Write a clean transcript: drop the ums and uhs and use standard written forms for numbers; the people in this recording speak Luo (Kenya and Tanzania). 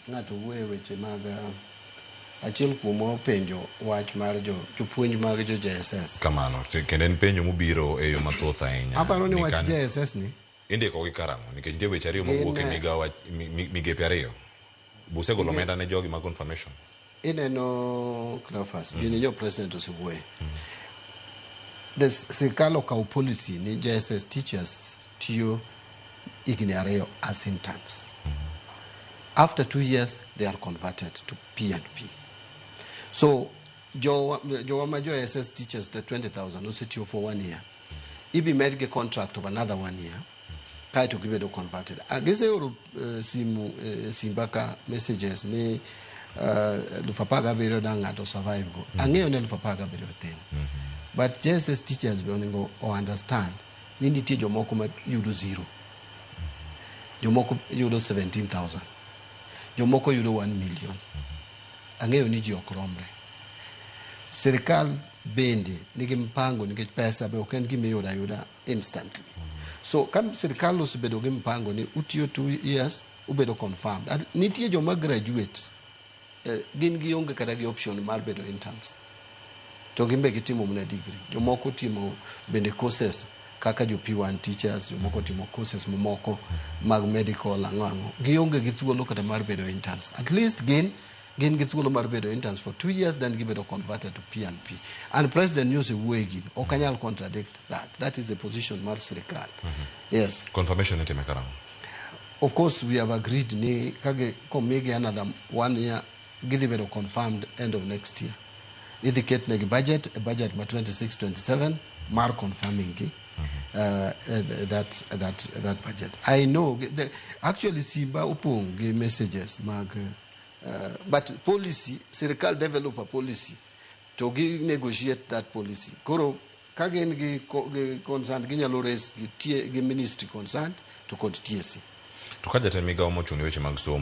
ng'ato wuoyo e weche mag achiel kuomwa openjo wach mar jo jopuonj mag jo JSS. Kamano, kendo en penjo mobiro e yo mathoth ahinya. Aparo ni wach JSS ni indiko gi karang'o nikech nitie weche ariyo mawuok e migawo migepe ariyo. Busegolo omenda ne jogi mag confirmation. Ineno Cleophas, gini nyo president osewuoye. The sirkal okawo policy ni JSS teachers tiyo higni 2 as interns. After 2 years they are converted to P&P. So jowa ma jo SS teachers, the 20,000 osetiyo for one year. Ibi medgi contract of another one year kaeto gibedo converted. Giseoro simu simba ka messages ni 17,000 dang' ng'ato survive go. Ang'eyo ni 17,000 thin. But JSS teachers be onego o understand ni nitie jomoko ma yudo zero. Jomoko yudo 17,000. Jomoko yudo 1 million. Ang'eyo ni ji ok romre. Sirikal bende nigi mpango nikech pesa be ok en gima iyudo ayuda instantly. So ka sirikal osebedo gi mpango ni utiyo 2 years ubedo confirmed. Nitie joma graduate gin gionge kata gi option mar bedo interns. To gin be gitimo mana degree. Jomoko timo bende courses kaka jo P1 teachers, jomoko timo courses mamoko mag medical ang'o ang'o. Gionge gi thuolo kata mar bedo interns. At least gin gi thuolo mar bedo interns for 2 years, then gibedo converted to P&P. And president nyo osewuoye gini. Ok anyal contradict that. That is the position mar sirikal. Yes. Confirmation itime karang'o? Of course we have agreed ni kagi komigi another one year gidhi bedo confirmed end of next year. Idhi ketnegi budget, a budget ma 26-27 mar confirming gi that budget. I know actually simba opong' gi messages mag but policy sirikal develop a policy to gi negotiate that policy. Koro ka gin gi concerned ginyalo raise gi, gi ministry concerned to kod TSC. To ka jatend migawo mochung' ne weche mag somo